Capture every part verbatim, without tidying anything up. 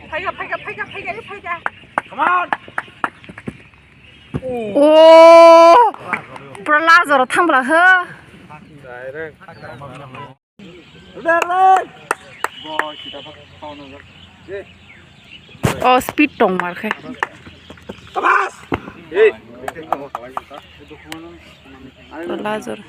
Phaiga, phaiga, phaiga, phaiga, phaiga. Come on. Oh, pura lazaro thang bwla ho. Direct. Oh, speed tong mar khe. Lazor.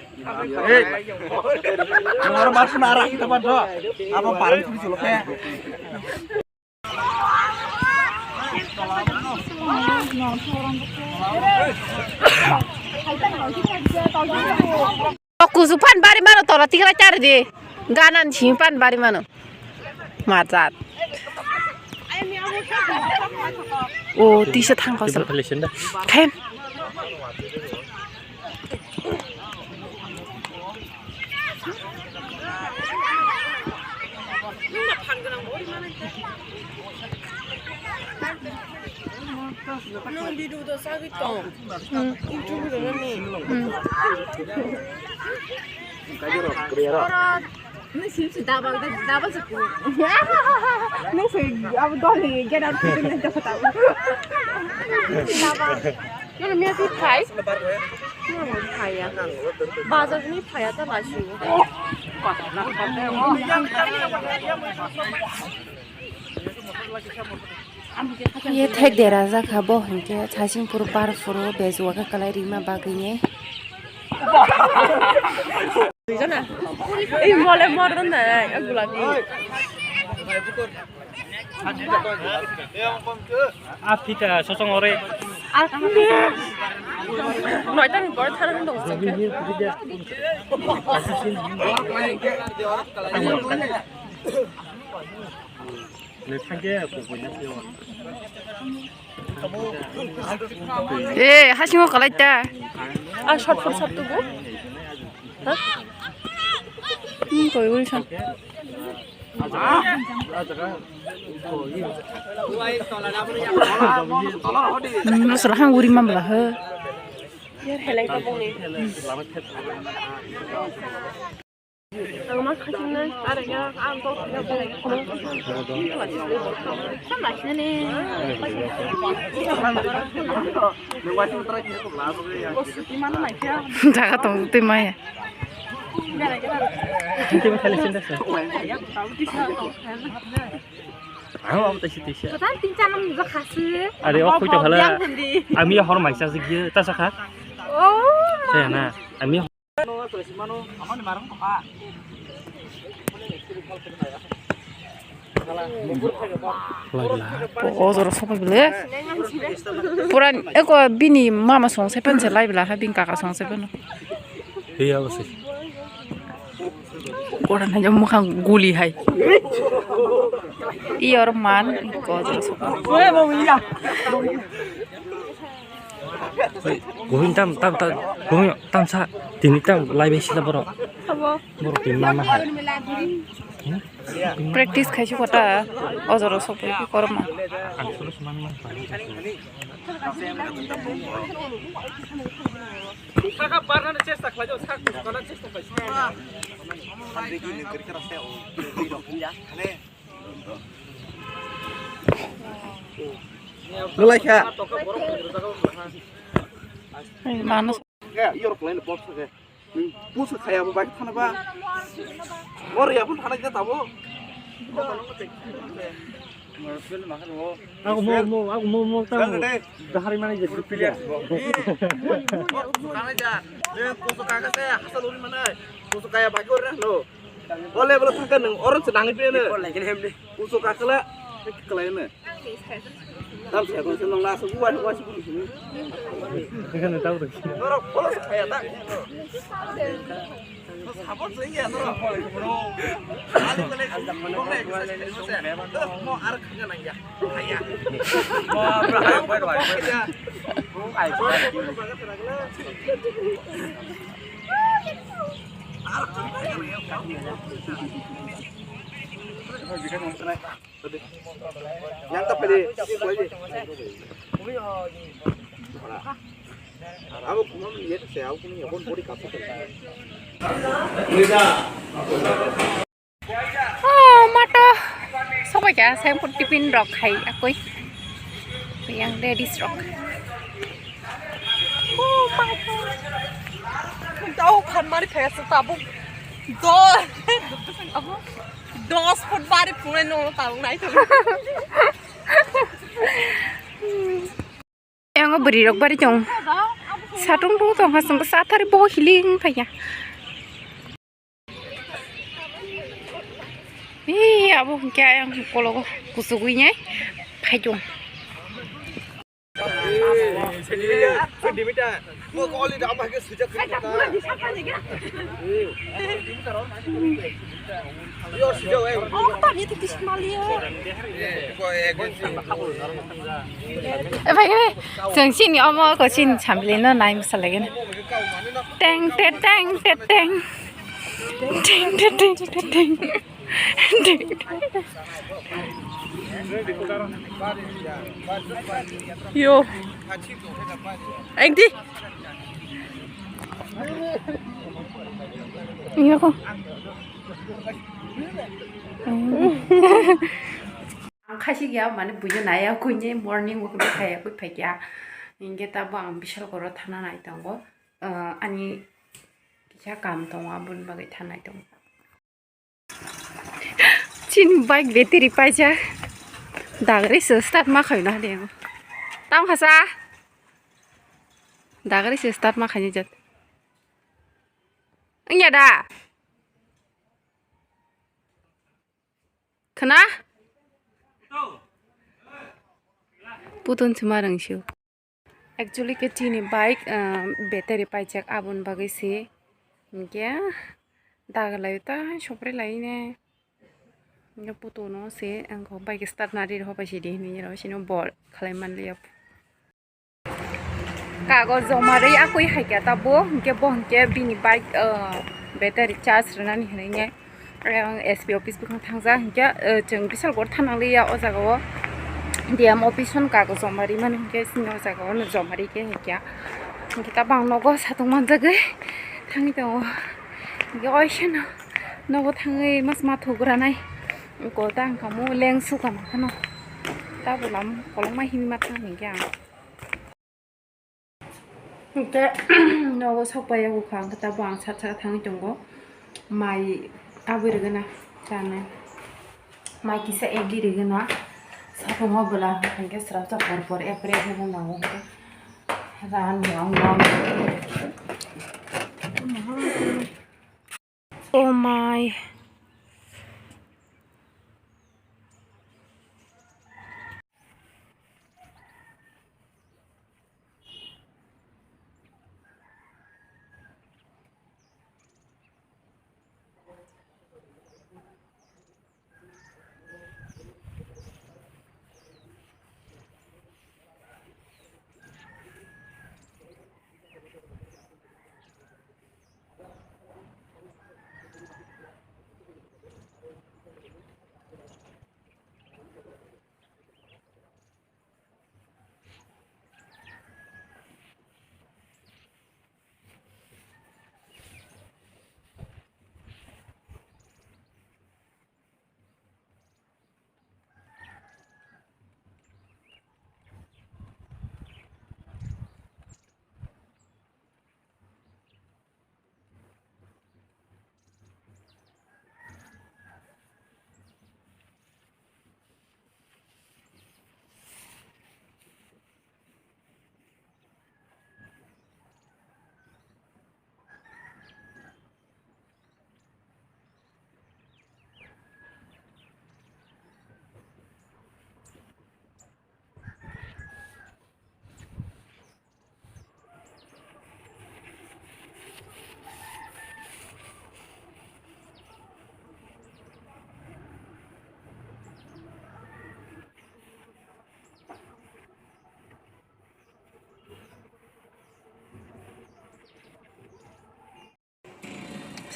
O kusu pan bari mano, tola tikra chari di. Ganan si pan bari mano. Majat. O tisa thang kosel. Khen. Nwng video do sagwi tong. Hmm. Interview rwnani. Hmm. Nwng simi si double, double se kunu. Nwng se abo dol ni get out kunu nai jokha tabo. Double. Nwng miya si phai? Nwng phaiya. Bazar ni phaiya ta lasi. Ye thek dera jakha bo hinkhe sasing phuru bar phuru bejua khe kwlai rima bagwi ne. Ei mole mor don na, gulabi. A phita sosong ore. Noita ni pore thana hwn tongo. Eh, hasingo kalai ta. Ah, shot put shot tubu. Ha? Hmm, koi uri san. Hmm, sura hang uri mambla he. Yar helai ka boni. Ang ma khaching nai, are ya, ang to khaching nai. Sama sini. Jaga tong twi maya. Ang abo taisi taisi. Kotan tin chan ang bujo khasi. Are o khoi ta phala. Yang hindi. Ami hor mai sa sigi ta sakha. Oh. Saya na. Ami Laibla. O jora sopai bele. Pura eko bini mama song sepen se laibla ha bini kaka song sepen. Iya bose. Koran hai mukhang guli hai. Iyor man ko jora sopai. Gohim tam tam tam gohim tam sa tini tam lai bai sila borok. Borok tini nama hai. Practice khaisi kota ojoro sokoi ki korma. Ang solo seman man pai. Saka barna chesta khlai jo sak kana chesta khlai. Nulai kha. Mano. Khe, yorok khlaina box khe. Nwng pusu khaya bo bai thana ba. Mor ya phun thana khe tabo. Aku mau, mau, aku mau, mau tahu. Dahari mana jadi? Pusu khana ja. Pusu kaka se hasal uri mana. Pusu kaya bai kor no. Ole bolo thangka nwng oron se nangwi pene. Uso kakala kalaine. Tam se kon se nong la so buwa buwa si bulu sini. Ekhane tau rikhi. Noro bolo se khaya ta. Sabon se ya noro. Ali bole bole se se. Mo ar khanga nang ya. Khaya. Mo bra bai bai bai. Mo ai bai. Oh, mato. Kya sai pun tiffin rok khai akoi. Yang ladies rok. Oh my God. Tau khan mari phai sa tabuk. Do. Dos foot mari phunai no tabuk nai tu. Yang bwrwi rok bari tong. Satung tung tong ha sung sa thari bo hiling phai ya. Ee, abo hwnkhe ayang kologo kuchugwi nai phaijong. Ee, phaikhe, chwng chini omo ko chini sambilino nai mwsa lagino. Teng te teng te teng. Ting, ting, ting, ting, ting. Yo. Ekdi. Iya ko. Ang khasi gya mane buyo naya kuinye morning walk ni kaya kui phai gya. Inge tabo ang bisal koro thana nai tongo. Ah, ani kisa kam tongo, aboni bagwi thanai tongo. Chini bike battery paijak. Dagre se start ma khaina hade. Tam khasa. Dagre se start ma khaini jat. Wngya da? Khna? Putun sima rang siu. Actually ke chini bike, ah, battery paijak aboni bagwi se. Hinkhe dagalai ta sopre lai ne. Hinkhe putuno se ang bike start nari rw pai sidi hinwi rw sino bol khlai manliya. Kago joma rwi akui hai khe ta bo, hinkhe bo hinkhe bini bike, ah, battery charge rwnani hinwi nai. Ayang S P office bwkhang thangjak hinkhe, eh, chwng Bisalgor thanang liya o jaga o D M office hwn kago joma rimani hinkhe chini o jaga o no joma rikhe hinkhe. Hinkhe tabang nogo satung manjagwi thangwi tongo. Hinkhe oisano nogo thangwi mas ma thugra nai. Kota wngkha mo leng suka ma kheno. Tabuk lam kolokma himwi ma thang hinkhe ang. Hwnkhe nogo sok pai yago kha, hwnkhe tabuk ang sat saka thangwi tongo. Mai abui rwgwna chanai. Mai kisa egli rwgwna. Satungo bwla hwnkhe srapsa por por epre epre nango hwnkhe. Ran rong rong. Oh my.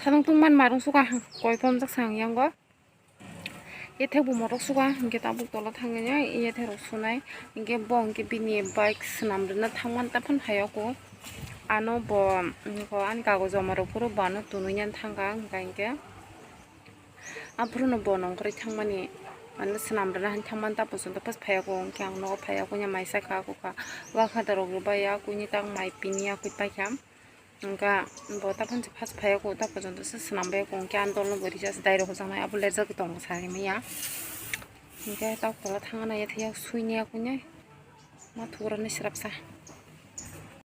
Salong tungmani marung suka koi pomjak sang yango. Ethek bo motok suka hinkhe tabuk tola thangwi yathek rok sunai hinkhe bo hinkhe bini bike swnam rwna thangmani taphano phaiyako. Ano bo ani kago joma rok phuru bo ano tunui nani thangkha hinkha hinkhe. Aphuru no bo nongkhorwi thangmani Ano swnam rwna hin thangmani ta pochonto pas phaiya ko, hwnkhe ang nogo phaiya ko, nya maisa kha, kukha. Wa kha dorok rwbai ya, kuini tang mai pini ya, kui paikha. Hwnkha bo ta phano phas phaiya ko, ta pochonto se swnam bai ko, hwnkhe ang dolno bo risa se dairok hojak nai, abo lerjak tongo sa rimani ya. Hwnkhe ta tola thangna ya, thaiya suini ya, kuini. Ma thugra ni srapsa.